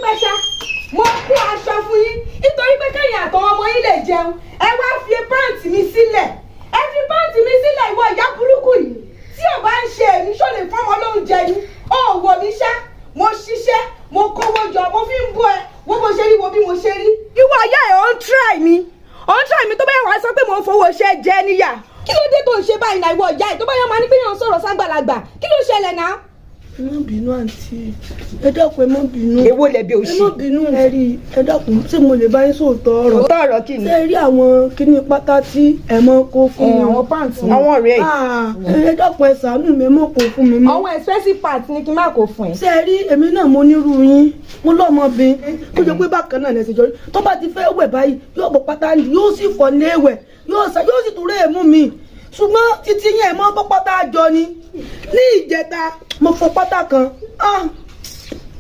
dúpẹ́ ṣá. Mo kó aṣọ fún yín nítorí pé kẹ́yìn àtàwọn ọmọ yín lè jẹun. Ẹ wá fi pant mi sílẹ̀, ẹ fi pant mi sílẹ̀. Ìwọ ìyá burúkú yìí, tí ò bá ń ṣe èmi, ṣó lè fọ́mọ lóúnjẹ ni? Ó wò mí ṣá, mo ṣiṣẹ́, mo kówó jọ, mo fi ń bọ́ ẹ. Wo bó ṣe rí, wo bí mo ṣe rí. Ìwọ ìyá ẹ̀, ó ń try mi, ó ń try mi. Tó bá yẹ, wàá sọ pé mo ń fowó ṣe jẹ níyà. Kí ló dé tó ń ṣe báyìí náà, ìwọ ìyá ẹ̀? Tó bá yẹ, máa ní pé yàn ń sọ̀rọ̀ ságbàlagbà. Kí ló ṣẹlẹ̀ náà? Ẹ má bínú, àǹtí, ẹ dákun, ẹ má bínú. Èwo lẹbi Ẹ òṣì? má bínú. Ẹ rí, ẹ dákun, ṣé mo lè bá yín sòótọ́ ọ̀rọ̀? Òótọ́ ọ̀rọ̀ kí ni? Ṣé ẹ rí àwọn kíní pátá tí ẹ mọ́ kó fún mi? Àwọn pants àwọn rèé. Ah, ẹ dákun, ẹ ṣàánú mi, ẹ mọ́ kó fún mi mọ́. Àwọn expensive parts ni kí n má kó fún ẹ. Ṣé ẹ rí, èmi náà mo nírú yín, mo lọ́mọbìnrin tó jẹ́ pé bákan náà lẹ́sìn jọ rí. Tó bá ti fẹ́ wẹ̀ báyìí, yóò bọ̀ pátá ní, yóò sì fọ̀ léèwẹ̀, yóò sá, yóò sì tún rẹ̀ mú mi. Ṣùgbọ́n títí yẹn mọ́ bọ́ pátá jọ ni. Ní ìjẹta, mo fọ pátá kan. Ah,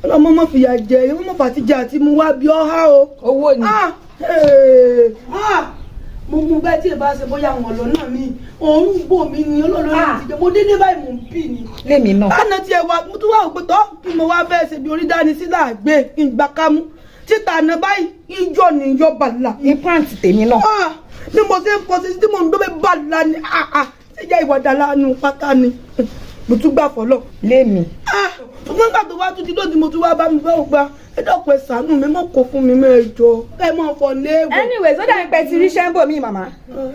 ọlọ́mọ mọ̀ fìyà jẹ ẹ, mọ̀ fàtijọ́ àti mu wá bí ọ́ há o. Owó ni. Ah, eh, ah, mo mú bẹ́ẹ̀ tí ì bá ṣe bóyá àwọn ọ̀lọ́ náà mi òórùn gbò mí ni olóòlò ti jẹ. Mo délé báyìí, mò ń bì ni. Lémi náà. Lánàá tí ẹ wá, mo tún wá òpè tọ́ kí mo wá fẹ́ ṣe bí orí dání sí làgbé kí n gbà kámú títa àná báyìí, ijó ni ijó bàlá. Ní pant tèmi náà. Ah, bí mo ṣe ń fọṣẹ tí mo ń gbé bàlá ni. Ah ah, ṣé jẹ́ ìwà dàlá pátá ni mo tún gbà fọlọ́. Lémi. Ah, ṣùgbọ́n nígbà tó wá tún ti lóde, mo tún wá bá mi fẹ́ ògbà. Ẹ dákun, ẹ ṣàánú mi, mọ̀ kó fún mi mẹ́jọ, ẹ mọ̀ fọ léèwọ̀. Anyways, ó dàbí pé ti rí ṣẹ́ńbò mi, màmá.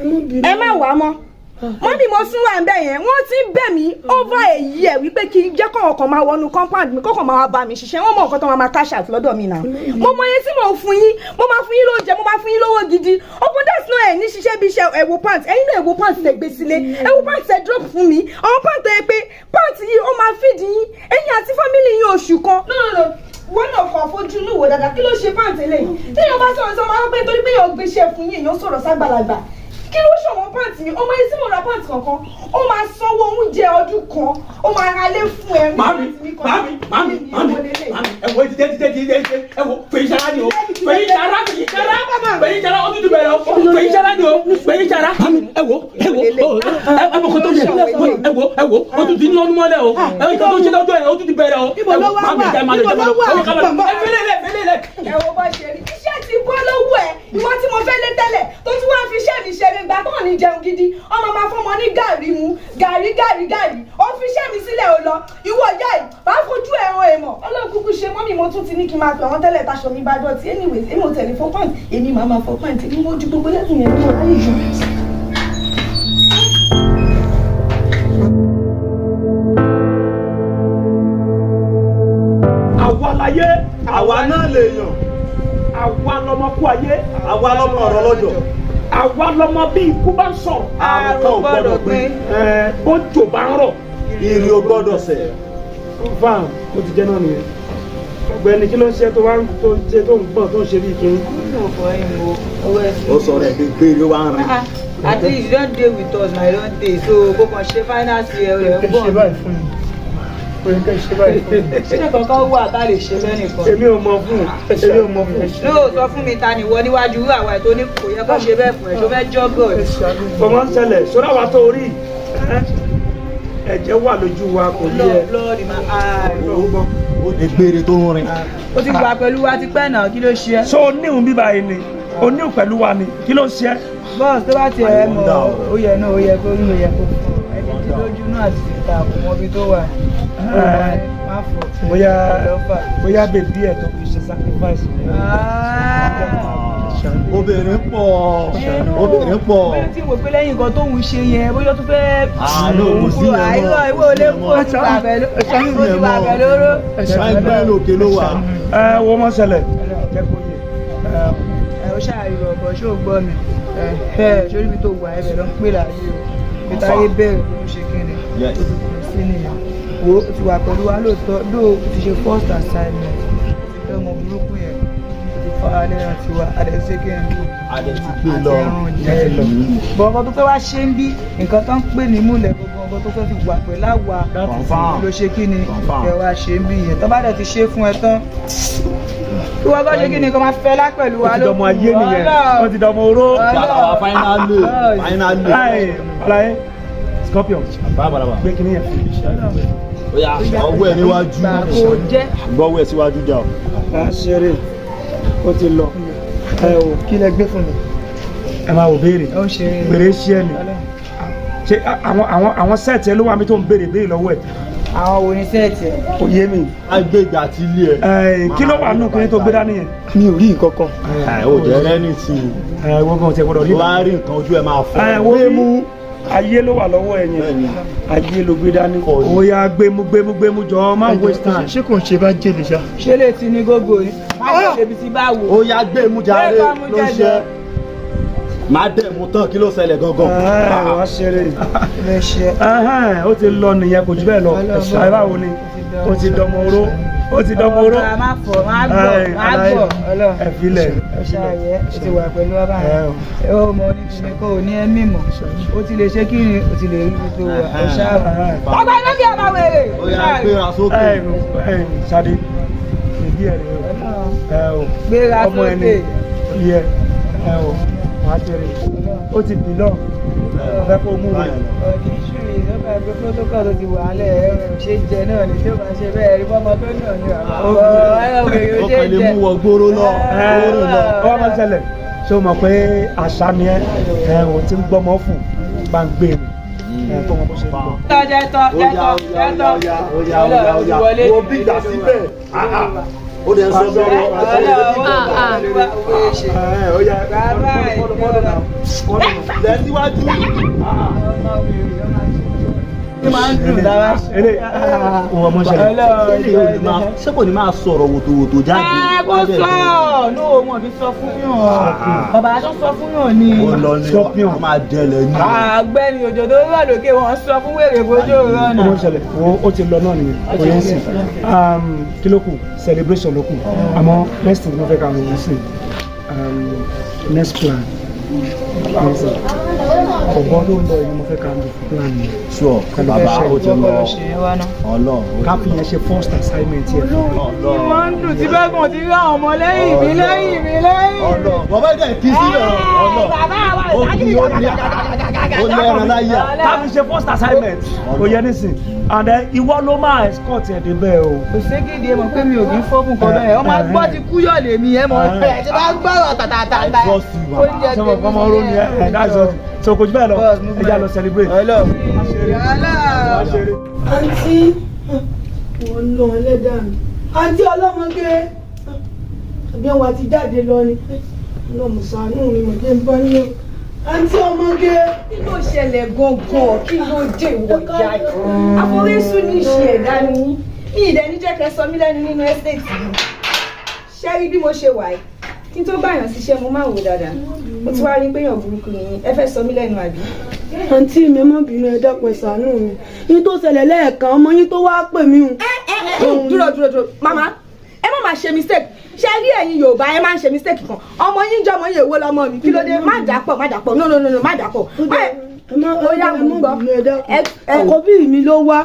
Ẹ má bínú. Ẹ má wàá mọ́. Mummy, mo sún wà ń bẹ̀ yẹn. Wọ́n ti ń bẹ̀ mí over a year wípé kí n jẹ́ kọ̀ọ̀kan kan máa wọnú compound mi, kọ̀ọ̀kan máa wá bá mi ṣiṣẹ́. Wọ́n mọ nǹkan tó máa cash out lọ́dọ̀ mi náà. Mo mọ iye tí mò ń fún yín. Mo máa fún yín lóúnjẹ, mo máa fún yín lówó gidi. Open desk náà, ẹ̀ ní ṣiṣẹ́ bí iṣẹ́. Ẹ wo pant ẹ̀yin náà, ẹ wo pant tẹ gbé sílé, ẹ wo pant tẹ drop fún mi. Àwọn pant tó yẹ pé pant yìí, ó máa feed yín, ẹ̀yin àti family yín, oṣù kan. No, no, no, wọ́n náà kàn fojú inú wò dáadáa. Kí ló ṣe pant eléyìí? Téèyàn bá sọ̀rọ̀ sọ máa ń pẹ́ torí pé èèyàn gbéṣẹ́ fún yín, èèyàn sọ̀rọ̀ ságbàlagbà. Kí ló ṣọ̀wọ́n pant mi? Ọmọ yìí tí mo ra pant kankan, ó máa sanwó oúnjẹ ọdún kan, ó máa ra lé fún ẹ. Màmí, màmí, màmí, màmí, màmí, ẹ wo, dídé, dídé, dídé, dídé. Ẹ wo, fèyí sara ni o, fèyí sara, fèyí sara, fèyí sara. Ó tútù bẹ̀rẹ̀ o, fèyí sara ni o, fèyí sara. Màmí, ẹ wo, ẹ wo, ẹ mọ kó tó ṣe. Ẹ wo, ẹ wo, ó tún ti ń lọ́nu mọ́lẹ̀ o. Ẹ nǹkan tó ṣe lọ́jọ́ yẹn, ó tún ti bẹ̀rẹ̀ o. Ibo ló wá Màmí, wà? ẹ má lọ, Ibo ẹ má ló lọ. wà? Ẹ wò, ká má lọ. Ẹ fẹ́lẹ́ lẹ̀, fẹ́lẹ́ lẹ̀. Ẹ wo bó ṣe rí, iṣẹ́ ti bọ́ lọ́wọ́ ẹ. Ìwọ tí mo fẹ́ lé tẹ́lẹ̀, tó tún wá fi iṣẹ́ mi ṣeré gbà tó ní jẹun gidi, ọmọ máa fọmọ ní gàrí mu, gàrí, gàrí, gàrí. Ó fi iṣẹ́ mi sílẹ̀, ó lọ. Ìwọ ìyá yìí, bá fojú ẹ̀ hàn èèmọ̀. Ọlọ́run kúkú ṣe mummy. Mo tún ti ní kí n máa pè wọ́n tẹ́lẹ̀ taṣọ mi bá dọ̀tí. Anyways, èmi ò tẹ̀lé fọ́ pant, èmi màá máa fọ́ pant. Èmi mo ju gbogbo lẹ́kùn yẹn ní mo ráyè jù. Àwa láyé. Àwa náà lèèyàn. Àwa lọmọ kú ayé. Àwa lọmọ ọ̀rọ̀ lọ́jọ́. Àwa lọmọ bí ikú bá ń sọ̀rọ̀. Àrùn kan ò gbọ́dọ̀ pín. Ẹ bójò bá ń rọ̀. Ìrì ò gbọ́dọ̀ sẹ̀. Confam, ó ti jẹ́ náà nìyẹn. Ọ̀gbẹ́ni, kí ló ń ṣe tó wá ń tó ń ṣe, tó ń gbọ̀n, tó ń ṣe bí kinní? Ó sọ̀rọ̀ ẹ̀ gbére wá ń rìn. At least you don dey with us na, you don dey, so kó kàn ṣe final year rẹ̀ ń Kẹ́ bọ̀. ṣe báyìí fún mi, kò yẹ kẹ́ ṣe báyìí fún mi. Ṣé kankan wà tá a lè ṣe lẹ́nìkan? Èmi ò mọ fún un, èmi ò mọ fún un. Lóò sọ fún mi, ta ni ìwọ níwájú irú àwa ètò ní kò yẹ kó ṣe bẹ́ẹ̀ fún ẹ? Ṣó fẹ́ jọ́gọ̀ ni? Kò máa ń ṣẹlẹ̀ sọ́dọ̀ wa tó rí ẹ̀jẹ̀ wà lójú wa, kò yẹ. Blood, blood in my eye. Ó lè gbére tó ń rìn. Ó ti wà pẹ̀lú wa ti pẹ́ náà, kí ló ṣe ẹ́? So oníhùn bíbá yìí ni oníhùn pẹ̀lú wa ni, kí ló ń ṣe ẹ́? Bọ́ọ̀sì, tó bá tiẹ̀ mọ̀, ó yẹ náà, ó yẹ kó rí, ó yẹ kó fún ọ. Ẹni tí lójú náà àti ìta kò mọ ibi tó wà. Má fọ̀. Bóyá Lọ́fà. bóyá baby ẹ̀ tó fi ṣe sacrifice. Obìnrin pọ̀, obìnrin pọ̀. Bóyá tí mo pé lẹ́yìn nǹkan tóun ṣe yẹn, bóyá ó tún fẹ́. Àánú kò sí yẹn mọ́. Àìrọ̀, ìwé ò lè kú, ó ti wà pẹ̀lú, ó ti wà pẹ̀lú oró. Ṣáìgbẹ́ lòkè ló wà. Ẹ wo mọ ṣẹlẹ̀, jẹ́ kó yẹ. Ẹ ó ṣàìrọ̀ ọ̀bọ̀, ṣó gbọ́ mi? Ẹ ṣórí ibi tó wà, ẹbẹ̀ ló ń pè láyé o. Ibi táyé bẹ̀rẹ̀ ló ń ṣe kí ni? Yes. Ó ti kù sí nìyẹn. Wo, ó ti wà pẹ̀lú wa lóòótọ́, dó o ti ṣe first assignment, ó ti fẹ́ ọmọ burúkú yẹn, ó ti fara lẹ́yìn tiwa, adẹ̀ ṣe kí ni? A dẹ̀ ti gbé lọ. Àti ẹrùn jẹ bọ̀. Nǹkan tó fẹ́ wá ṣe ń bí, nǹkan tó ń pè ní múlẹ̀ gbogbo, nǹkan tó fẹ́ fi wà pẹ̀lú àwa Confirm. ló ṣe kí ni? Confirm. Ẹ wá ṣe ń bí yẹn, tó bá dẹ̀ ti ṣe fún ẹ tán, kí wọ́n bá ṣe kí ni, kó máa fẹ́ lá pẹ̀lú wa Ó ti dọmọ ayé nìyẹn, ó ti dọmọ oró. Yàrá wa, finally, finally. Láì ọláyé scorpion. Bàbá. Gbé kinní yẹn fún mi. Ó yá, ọwọ́ ẹ níwájú. Gbà kó jẹ́. Gbọ́wọ́ ẹ síwájú jà o. A ṣeré, ó ti lọ. Ẹ o. Kí lẹ gbé fún mi? Ẹ máa wò béèrè. Ó ń ṣeré. Béèrè ṣí ẹ ni. Ṣé àwọn set ẹ ló wà mí tó ń béèrè béèrè lọ́wọ́ ẹ̀? Àwọn wo ni set ẹ̀? Kò yé mi. Agbègbè àti ilé ẹ. Ẹ kí ló wà nù kí ni tó gbé dání yẹn? Mi ò rí nǹkan kan. Ẹ ò jẹ́ rẹ́ni tí Ẹ wọ́n kàn ti gbọ́dọ̀ rí. o bá rí nǹkan, ojú ẹ máa fọ́. Ẹ wo mú, ayé ló wà lọ́wọ́ ẹ yẹn. Bẹ́ẹ̀ni. Ayé ló gbé dání. Ó yá, gbémú gbémú gbémú jọ, má waste time. Ṣé kò ń ṣe bá jèlè ṣá? Ṣé lè ti ní gógó ni? Má jẹ́ ṣe bí ti bá wò. Ó yá, gbé mú jàre. Bẹ́ẹ̀ bá mú ló ń jáde. ṣe máa dẹ̀ mú tán, kí ló ṣẹlẹ̀ gangan? Ẹ wá ṣeré. Lè ṣe. Ẹhẹ́n, ó ti lọ nìyẹn, kò jù bẹ́ẹ̀ lọ. Ẹ báwo ni? Ó ti dọmọ oró, ó ti dọmọ oró. Ọmọ má fọ, má gbọ́, má gbọ́. Ọlọ́run. Ẹ filẹ̀. Ó ṣàyẹ, ó ti wà pẹ̀lú wa báyìí. Ó mọ oníkìní kó o ní ẹ mímọ̀. Ó ti lè ṣe kí ni, ó ti lè rí ibi tó wà. Ó ṣáà. Ọgbà iná bí ọba wèrè. Ó yá, gbéra sókè. Ẹ ẹ Ṣadé, ìdí ẹ rẹ o. Ẹ o. Gbéra Ọmọ ẹni sókè. yẹ ẹ o, wàá ṣeré. Ó ti bì lọ. Fẹ́ kó mú rẹ̀. Ọ̀dì ìṣúrì ìjọba ẹgbẹ́ protocol tó ti wà á lẹ̀, ẹ̀rọ ṣe jẹ náà ni tí ó máa ṣe bẹ́ẹ̀ rí bọ́mọ tó náà ni àwọn ẹ̀rọ wèrè ó Ó ṣe kàn lè jẹ. mú wọ gbóró lọ. Ẹ Gbóró lọ. ọ máa ń ṣẹlẹ̀. Ṣé o mọ̀ pé àṣà ni ẹ? Ẹ ò tí ń gbọ́mọ fún bá ń gbé mi. Ẹ kó wọn bó ṣe ń lọ. Tọ́ jẹ́ tọ́ Ó jẹ́ yá, tọ́ ó yá, jẹ́ tọ́. ó yá, ó yá, ó yá, ó yá. Wo bí gbà síbẹ̀. Ó dẹ̀ ń sọ bẹ́ẹ̀. Ẹ ó yá, Bàbá ẹ̀ fọ́lọ̀ fọ́lọ̀ náà. Fọ́lọ̀ náà. Lẹ síwájú. Máa ń dùn lára. Eré òun ọmọ ṣẹlẹ̀. Ṣé kò ní máa sọ̀rọ̀ wòtòwòtò jáde? Ẹ kó sọ ní òun ọ̀bí sọ fún yàn. Bàbá tó sọ fún yàn ni. Ó lọ ní Scorpion. ó máa dẹlẹ̀ ní. Àgbẹ̀ni òjò tó rọ̀ lókè wọn sọ fún wèrè bójú rọ̀ Ọmọ náà. ṣẹlẹ̀ wo, ó ti lọ náà nìyẹn, kò yẹn sìn. Kí ló kù? Celebration ló kù. Àmọ́ next thing mo fẹ́ ká lóun sìn, next plan next thing, ọ̀gbọ́n ló ń lọ yìí, mo fẹ́ ká lò fún plan yẹn. Sure, bàbá, ó ti lọ. Ọlọ́run. Ká fi yẹn ṣe first assignment yẹn. Ọlọ́run. Wọ́n ń dùn tí bẹ́gùn ti rí àwọn ọmọ lẹ́yìn mi, lẹ́yìn mi, lẹ́yìn mi. Ọlọ́run. Bàbá ìdẹ̀ kí sílẹ̀ ọlọ́run. Bàbá wa Ó kí ó ní ó lẹ́ran láyà. Ká fi ṣe first assignment, kò yẹ nísìn, and then ìwọ ló máa escort ẹ̀ débẹ̀ o. Kò ségèdè mọ̀ pé mi ò kí ń fọ́fún kan bẹ́ẹ̀. Ọmọ agbọ́ ti kúyọ̀ lèmi ẹ̀ mọ̀ ẹ̀ tí bá gbọ́rọ̀ tàtàtàtà. I trust you, bàbá. Oúnjẹ Ṣé mo kọ́ mọ́ ọ́rọ́ ni ẹ ẹ̀ that's all, so kò jù bẹ́ẹ̀ lọ, ẹ jẹ́ á lọ celebrate. Àǹtí, wọ́n lọ ẹlẹ́dàá mi. Àǹtí ọlọ́mọge, àbí àwọn àti jáde lọ ni. Ọlọ́mọ ṣàánú mi, mọ̀ jẹ́ ń bá ní o. Àǹtí ọmọge. Kí ló ṣẹlẹ̀ gangan? Kí ló dé, ìwọ ìyá yìí? Àforísùn ní ìṣe ẹ̀dá ni yín. Mi ìdẹ̀ ní jẹ́ kẹ́ sọ mí lẹ́nu nínú estate yìí. Ṣé rí bí mo ṣe wà yìí, kí n tó gbàyàn síṣẹ́, mo máa ń wò dáadáa. Mo ti wá rí pé èèyàn burúkú ni yín. Ẹ fẹ́ sọ mí lẹ́nu, àbí? Àǹtí mi, má bínú, ẹ dákun, ẹ ṣàánú mi. Yín tó ṣẹlẹ̀ lẹ́ẹ̀kan, ọmọ yín tó wá pè mí o. Dúró, dúró, dúró, màmá, ẹ má máa ṣe mistake. Ṣé rí ẹ̀yin Yorùbá, ẹ máa ń ṣe mistake kan. Ọmọ yín jọ ọmọ yín, èwo lọmọ mi? Kí ló dé? Má dà pọ̀, má dà pọ̀, no, no, no, no, má dà pọ̀. Ẹ má Ó yá, ẹ mo má gbọ́. bínú, ẹ dákun. Ẹ Àkọ́bí mi ló wá.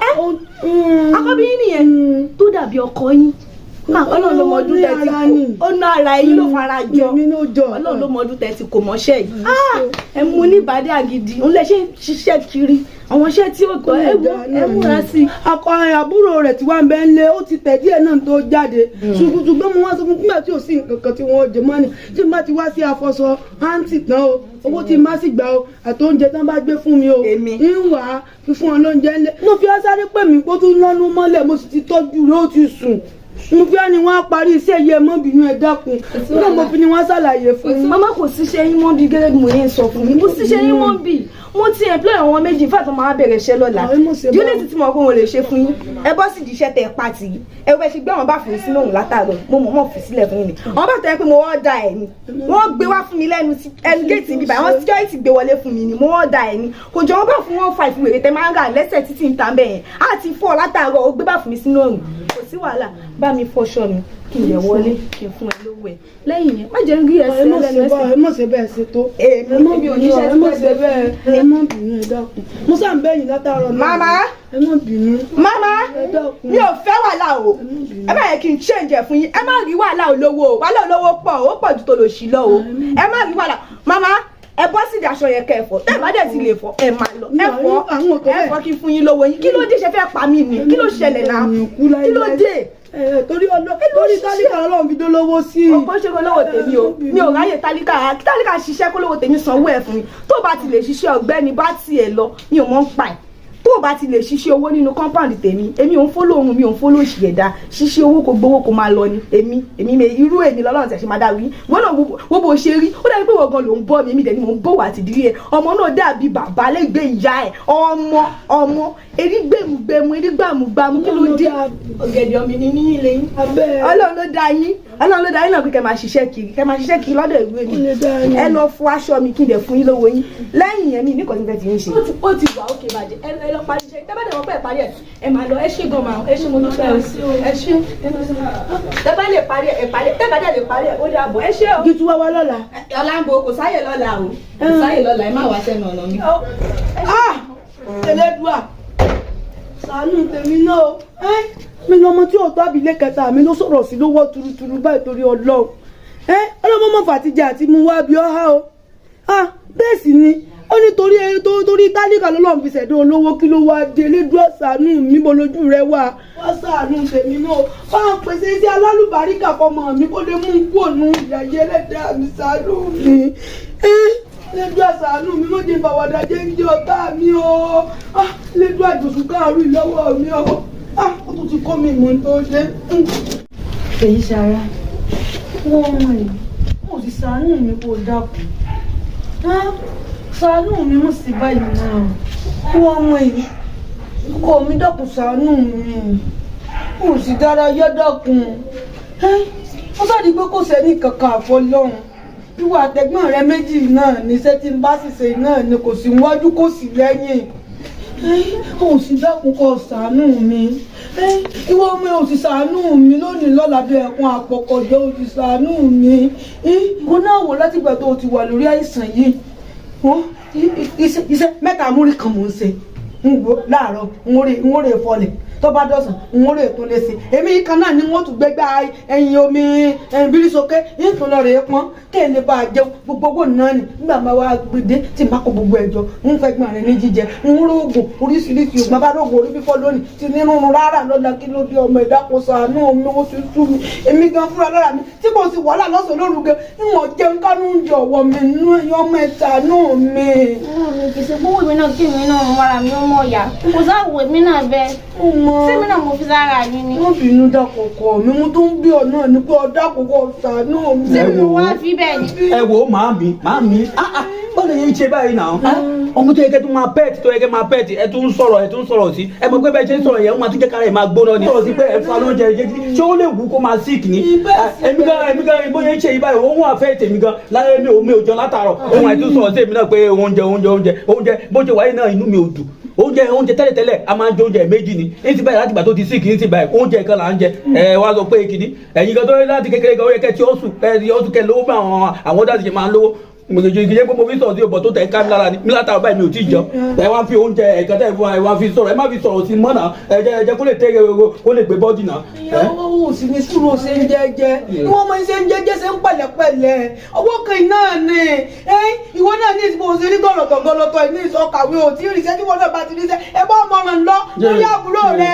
Àkọ́bí yín nìyẹn tó dàbí ọkọ yín. Ah, Ọlọ́run ló mọ ọdún Ó ní tẹ́tí ara ni. kò ó ná ara yín ló fara jọ. Èmi ló jọ. Ọlọ́run ló mọ ọdún tẹ́tí kò mọ́ṣẹ́ yìí. Ah, ẹ mú ní ìbàdí àgìdì òun lè ṣe ń ṣiṣẹ́ kiri àwọn iṣẹ́ tí ó tọ́. Ẹ wo, ẹ múra sí i. Akọ àbúrò rẹ̀ tí wàá ń bẹ́ ń lé, ó ti tẹ̀ díẹ̀ náà tó jáde, ṣùgbọ́n mo wá sọ fún nígbà tí ò sí nǹkan kan tí wọ́n jẹ mọ́ni tí n bá ti wá sí afọṣọ àǹtí tán o, owó tí n bá sì gbà o àti oúnjẹ tán bá gbé fún mi o, Èmi. ń wà á fi fún ọ lóúnjẹ ńlẹ̀. Mo fi ọ́ sáré pè mí kó tún lọ́nu mọ́lẹ̀, mo sì ti tọ́jú rẹ̀, ó ti sùn. Mo fi ọ́ ni wọ́n á parí iṣẹ́ yìí. Ẹ mọ́ bínú, ẹ dákun. Nígbà mo fi ni wọ́n ṣàlàyé fún mi. Màmá, kò síṣẹ́ yín mọ́ bí. Gẹ́gẹ́ bí mo yẹn sọ fún mi, kò síṣẹ́ yín mọ́ bí. Mo ti employ àwọn méjì fún àtọ́, máa bẹ̀rẹ̀ iṣẹ́ lọ́la. Àwọn ẹ̀mọ́ ṣe bá Unity tí mo kó wọn lè ṣe fún yín, ẹ bọ́ sì di iṣẹ́ tẹ ẹ pàtì yìí. Ẹ wẹ́ ṣe gbé àwọn bá fún sínú òun látàárọ̀, mo mọ̀ mọ̀ fi sílẹ̀ fún yín ni. Àwọn bá tẹ̀ pé mo order ẹ̀ ni, wọ́n gbé wá fún mi lẹ́nu ẹnu géètì bíbá, àwọn security gbé wọlé fún mi ni. Mo order ẹ̀ ni, kò jọ wọ́n bá fún 15 wèrè tẹ máa ń rà lẹ́sẹ̀ títí ń ta bẹ́ẹ̀ yẹn. Á ti fọ́ látàárọ̀, ó gbé bá fún mi sínú òrùn. Kò sí wàhálà, bá mi fọṣọ mi, kí n lè wọlé, kí n fún ẹ lówó ẹ. Lẹ́yìn yẹn, má jẹ́ ń rí Ẹ ẹsẹ̀ mọ̀ lẹ́nu ṣe bá ẹsẹ̀. ẹ mọ̀ ṣe bẹ́ẹ̀ ṣe tó. Èmi Ẹ mọ̀ mi ò bínú, níṣẹ́ ẹ tí mọ̀ fẹ́ ṣe bẹ́ẹ̀, ẹ mọ̀ bínú, ẹ dákun. Mo sá ń bẹ̀yìn látàárọ̀ náà. Màmá. Ẹ mọ̀ bínú. Mama, Ẹ dákun. mi ò fẹ́ wàhálà o. Ẹ má yẹ kí n change ẹ̀ fún yín. Ẹ má rí wàhálà olówó o. Wàhálà olówó pọ̀, ó pọ̀ ju tòlòṣì lọ o. Ẹ má rí wàhálà, mama. Ẹ bọ́ sídìí aṣọ yẹn kẹ́ ẹ fọ̀. Tẹ́ ẹ bá dẹ̀ ti lè fọ̀, ẹ máa lọ. Ẹ fọ̀, Àwọn ò tó ẹ bẹ́ẹ̀. fọ̀ kí n fún yín lówó yín. Kí ló dé? Ṣe fẹ́ pa mí ni? Kí ló ṣẹlẹ̀ náà? Kí ló dé? Torí ọlọ́ torí tálíkà Ọlọ́run fi dólówó sí i. Ọ̀pọ̀ ṣe kó lówó tèmi o. Mi ò ráyè tálíkà. Tálíkà ṣiṣẹ́ kó lówó tèmi sanwó ẹ̀ fún mi. Tó bá ti lè ṣiṣẹ́, ọ̀gbẹ́ni, bá tiẹ̀ lọ, mi ò mọ̀ ń pa ẹ̀. Tó bá ti lè ṣiṣẹ́ owó nínú compound tèmi, èmi ò ń fólò ohun, mi ò ń fólò òṣì ẹ̀dá. Ṣiṣẹ́ owó, kò gbowó, kò máa lọ ni. Èmi mi irú èmi lọ́lọ́run tẹ̀ ṣe máa dá wí. Wọ́n náà wo bó ṣe rí, ó dàbí pé wọ́n gan ló ń bọ́ mi. Èmi dẹ̀ ni mò ń bọ̀ wá àtìdírí ẹ̀. Ọmọ náà dàbí bàbá lẹ́gbẹ̀ẹ́ ìyá ẹ̀. Ọmọ ọmọ erí gbẹ̀mùgbẹ̀mù, erí gbàmùgbàmù. Kí ló dé? Ọ̀gẹ̀dẹ̀ ọmọ mi ní ilé yín. Ọlọ́run ló dá yín, Ọlọ́run ló dá yín náà pé kẹ́ máa ṣiṣẹ́ kiri, kẹ́ máa ṣiṣẹ́ kiri lọ́dọ̀ ìwé mi. Ẹ lọ fọ aṣọ mi kí n dẹ̀ fún yín lówó yín. Lẹ́yìn yẹn, mi ní kò ní fẹ́ ti ń ṣe. Ó ti wà ókè bàjẹ́. Ẹ lọ parí iṣẹ́. Tẹ́ bá dẹ̀ wọ́n pẹ́ parí ẹ̀, ẹ máa lọ. Ẹ ṣé gan ma, ẹ ṣé, mo dúpẹ́ o, ẹ ṣé. Tẹ́ bá lè parí ẹ̀, ẹ parí ẹ̀. Tẹ́ bá dẹ̀ lè parí ẹ̀, ó dàbọ̀, ẹ ṣé o. Kí tí wá wá lọ́la. Ọ̀la ń bo, kò sáyè lọ́la o, kò sáyè lọ́la. Ẹ má wá sẹ́nu ọ̀nà mi. Ah! Elédùà, ṣàánú tèmi náà o. Mi lọmọ tí òótọ́ àbílẹ̀ kẹta mi ló sọ̀rọ̀ sí lówó turuturu báyìí torí Ọlọ́run. Ọlọ́mọ mọ̀ fàtijọ́ àti mú wá bí ọ́há o. Ah, bẹ́ẹ̀ sì ni ó ní torí ẹ tó torí tálíkà lọ́lọ́run fi ṣẹ̀dá olówó. Kí ló wá dé? Elédùà, ṣàánú mi, bó lójú rẹ wà. Wá ṣàánú tèmi náà, wá pèsè sí alálùbáríkà fọmọ mi kó lè mú un kúrò nù ìyà yìí. Ẹlẹ́dàá mi, ṣàánú mi. Elédùà, ṣàánú mi, mọ̀jẹ̀ ìfàwọ̀dà jẹ́ ń jẹ́ ọ̀tá mi o. Ah, Elédùà, jòsù káàrú ìlọ́wọ́ mi o. Ah, ó tún ti kọ́ mi ìmọ̀ tó ṣe. Èyí ṣara wọ́n mọ̀ ẹ́, mo sì ṣàánú mi, kó dákun ṣàánú mi, mo sì báyìí náà wọ́n mọ̀ ẹ́, ọkọ mi, dákun ṣàánú mi, mo sì dárayá, dákun. Ó sọ di pé kò sẹ́ni kankan àfọlọ́hún. Ìwà àtẹ̀gbọ́n rẹ méjì náà níṣẹ́ tí n bá sì ṣe náà ni, kò sí wájú, kò sí lẹ́yìn. Ó sì dákun kó ṣàánú mi. Ìwọ ọmọ ò sì ṣàánú mi lónìí lọ́la bí ẹkún àpọ̀kọ̀jọ́, ò sì ṣàánú mi. Ìwọ náà wò látìgbà tó o ti wà lórí àìsàn yìí, wọ́n iṣẹ́ mẹ́ta múrí kan mò ń ṣe. Ń wo láàárọ̀, ń rè fọlẹ̀, tó bá dọ̀sán, ń rè tún lè ṣe. Èmi kan náà ni wọ́n tún gbégbá ẹyin omi ẹyin bírí sókè, ń tún lọ rè é pọ́n kéèlè bá a jẹun. Gbogbo owó náà ni nígbà máa wá gbèdé tí n bá kó gbogbo ẹ̀jọ ń fẹ́ gbọ́n rẹ̀ ní jíjẹ, ń rógùn oríṣiríṣi ògùn. Bá rógùn orí fífọ́ lónìí, ti ní rúnrún rárá lọ́la. Kí ló dé, ọmọ ìdákun, ṣàánú mi, ó ti sú mi. Èmi gan fúnra lára mi tí kò sí wàhálà lọ́sàn-án lóru gan, ìwọ̀n jẹun kánú ń jẹ ọ̀wọ́ mi nú ẹ̀yọ́ ọmọ ẹ̀, ṣàánú mi. Mi kì í ṣe gbówó mi náà kí mi náà mọ́ra mi ó mọ̀ yá, kò sáwò èmi náà bẹ́ẹ̀. Mo mọ. Sẹ́mi náà mo fi sára mi ni. Wọ́n bínú dákọ̀kọ̀ mi, mo tún ń bí ọ náà ní pé ọ dákọ̀kọ̀ ṣàánú mi. Sẹ́mi mo wá fi bẹ́ẹ̀ ni. Ẹ wo màámi, màámi, ah ah, báwo lè yẹn ṣe báyìí náà? Ọmọ tó yẹ kẹ́ tún máa pet, tó yẹ kẹ́ máa pet, ẹ tún ń sọ̀rọ̀, ẹ tún ń sọ̀rọ̀ sí. Ẹ mọ̀ pé bẹ́ẹ̀ ṣe ń sọ̀rọ̀ yẹn, wọ́n máa tún jẹ́ kára ẹ̀ máa gbóná ni. Sọ̀rọ̀ sí pé ẹ fa lóúnjẹ jẹ́, ṣé ó lè wù kó máa sick ni? Èmi gan, èmi gan, bóyá ń ṣe yìí báyìí, òun àfẹ́ tèmi gan láyé. Mi ò jẹun látàárọ̀. Òun àìtún sọ̀rọ̀ sí èmi náà pé oúnjẹ, oúnjẹ, oúnjẹ, oúnjẹ. Bó ṣe wáyé náà, inú mi ò dùn. Oúnjẹ, oúnjẹ, tẹ́lẹ̀tẹ́lẹ̀ a máa ń jẹ oúnjẹ méjì ni. Ní ti báyìí, láti gbà tó ti sick, ní ti báyìí, oúnjẹ kan là ń jẹ. Ẹ wá sọ pé kìíní ẹ̀yin kan tó yẹ láti kékeré gan, ó yẹ kẹ́ tí ó sùn, kẹ́ tí ó sùn, kẹ́ lówó bá àwọn dáàsì ṣe máa ń lówó. Kì í ṣe pé mo fi sọ̀rọ̀ sí ọ̀bọ̀ tó tẹ̀ ká mi lára ni mi látara báyìí, mi ò tí ì jẹun. Ẹ wá fi oúnjẹ ẹ̀kan tẹ̀ fún wa, ẹ wá fi sọ̀rọ̀. Ẹ má fi sọ̀rọ̀ sí mọ́nà. Ẹ jẹ́ kó lè tẹ́, kó lè gbé body náà. Ìyàwó ò sì ní sùúrù, ó ṣe ń jẹ́jẹ́, ìwọ ọmọ ṣe ń jẹ́jẹ́, ṣe ń pẹ̀lẹ́pẹ̀lẹ́. Ọwọ́ kan iná ni ìwọ náà ní ìsìnkú ṣe ní gọlọtọ̀ gọlọtọ̀ ní ìsọkàwé ò tí ì ríṣẹ́. Tí wọn náà bá ti ríṣẹ́, ẹ bá ọmọ ràn lọ lórí àbúrò rẹ.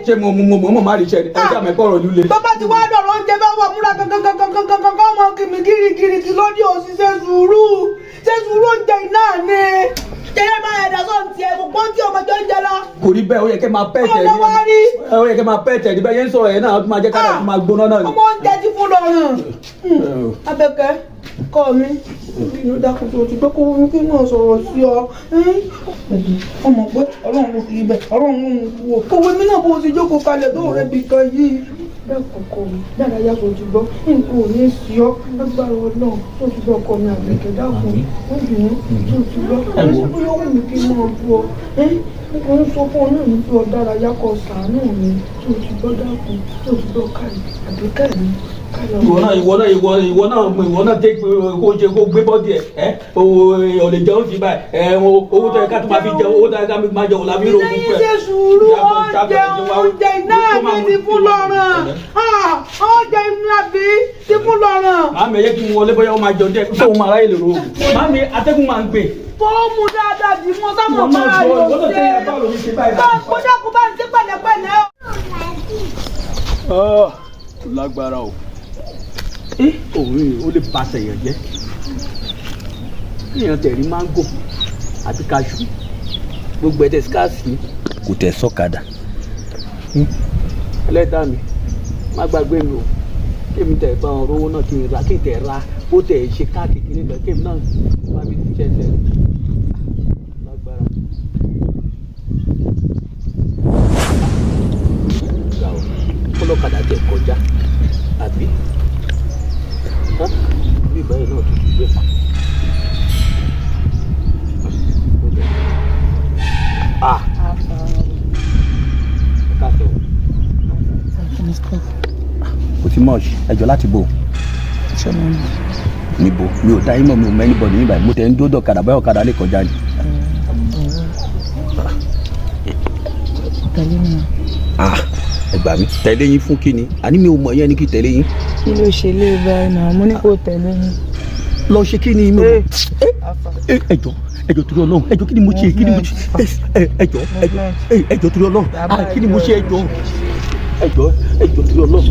Ṣé mo má ríṣẹ́ ni? Ẹ jẹ́ àmọ́ ẹ̀kọ́ ọ̀rọ̀ líle. Bàbá ti wá dọ̀rọ̀ oúnjẹ bá wà múra gangan gangan gangan gangan, ọmọ kìmí gírígírí kí lóde òṣìṣẹ́ sùúrù, ṣe sùúrù, oúnjẹ iná ni jẹjẹrẹ máa ẹ̀dá sọ̀ ń tiẹ̀ gbogbo tí ọmọ jọ ń jẹ lọ. Kò rí bẹ́ẹ̀, ó yẹ kẹ́ máa pẹ́ tẹ̀. Ọ̀nà wá rí. Ó yẹ kẹ́ máa pẹ́ tẹ̀ ní bẹ́ẹ̀ yẹn ń sọ̀rọ̀ yẹn náà, ó tún máa jẹ́ kára tó máa gbóná náà ni. Ọmọ oúnjẹ ti fún lọ́rùn. Abẹ́kẹ́ kọ́ mi bínú, dákun, tó ti gbé kó wọ́n kí náà sọ̀rọ̀ sí ọ. Ọmọ pé Ọlọ́run ló fi ibẹ̀, Ọlọ́run ló ń wò kówé mi náà bó o ti jókòó kalẹ̀ tó rẹ̀ bì kan yìí. Bẹ́ẹ̀ kọ̀kọ́ mi dárayá, tó ti gbọ́, nǹkan ò ní sí ọ lágbára Ọlọ́run. Tó ti gbọ́, ọkọ mi Àbẹ̀kẹ́, dákun, ó bínú, tó ti gbọ́, ó sì bóyá ó wù mí kí n máa bú ọ. Mo ń sọ fún ọ náà ní pé ọ dárayá, kó ṣàánú mi. Tó ti gbọ́, dákun, tó ti gbọ́, káyì Àbẹ̀kẹ́ mi. Ìwọ náà, ìwọ náà, ìwọ, ìwọ náà, ìwọ náà tẹ kó jẹ, kó gbé body ẹ, ẹ o lè jẹun sí báyìí. Ẹ owó tó yẹ ká tó máa fi jẹun, owó tó yẹ ká máa jẹun la fi rò Ilé yín ṣe sùúrù, oúnjẹ, oúnjẹ iná mi ti fún lọ́rùn. Oúnjẹ iná mi ti fún lọ́rùn. Màámi, ẹ jẹ́ kí n wọlé, bóyá ó máa jẹun díẹ̀, ṣé òun máa ráyè lè ro oògùn? Màámi, atẹ́gùn máa ń gbè. Fóòmù dáadáa dì mọ́ sámọ̀ Ìwọ náà máa gbọ́, yọ̀ ìwọ náà ṣe. tẹ́lẹ̀, báwo ló ṣe báyìí? Bá kó dákun, bá ń ṣe pẹ̀lẹ́pẹ̀lẹ́ o. Lágbára o. Òun yìí ó lè ba tẹ̀yàn jẹ́. Kéèyàn tẹ̀rí máńgò àti kaṣú, gbogbo ẹ̀ tẹ̀ scarce ni. Kò tẹ̀ sọ́kadà. Ẹlẹ́dàá mi, má gbàgbé mi o. Kémi tẹ̀ bá wọn rówó náà, kí n ra, kí n tẹ̀ ra bó tẹ̀ ṣe káàkiri nígbà kémi náà má fi ṣiṣẹ́ tẹ̀ lágbára. Gbà o, kọ́lọ́kadà tẹ̀ kọjá àbí bí ìbáyìí náà tutù díẹ̀. Ah, ẹ káàsán. Kò sí much. Ẹjọ́, láti bò níbo? Mi ò dá yín mọ̀, mi ò mọ anybody níbàyìí. Mo tẹ̀ ń dódò ọ̀kadà báyọ̀, ọ̀kadà lè kọjá ni. Tẹ̀lé mi. Ah, ẹ gbà mí, tẹ̀lé yín fún kí ni? Àní mi ò mọ̀ yẹn ní kí tẹ̀lé yín. Kí ló ṣe lé báyìí náà? Mo ní kó tẹ̀lé mi. Lọ ṣe kí ni? Mi ò ẹjọ́, ẹjọ́ torí Ọlọ́run, ẹjọ́, kí ni mo ṣe? Kí ni mo ṣe? Ẹjọ́, ẹjọ́, ẹjọ́ torí Ọlọ́run. Ah, kí ni mo ṣe? Ẹjọ́, ẹjọ́, ẹjọ́ torí Ọlọ́run.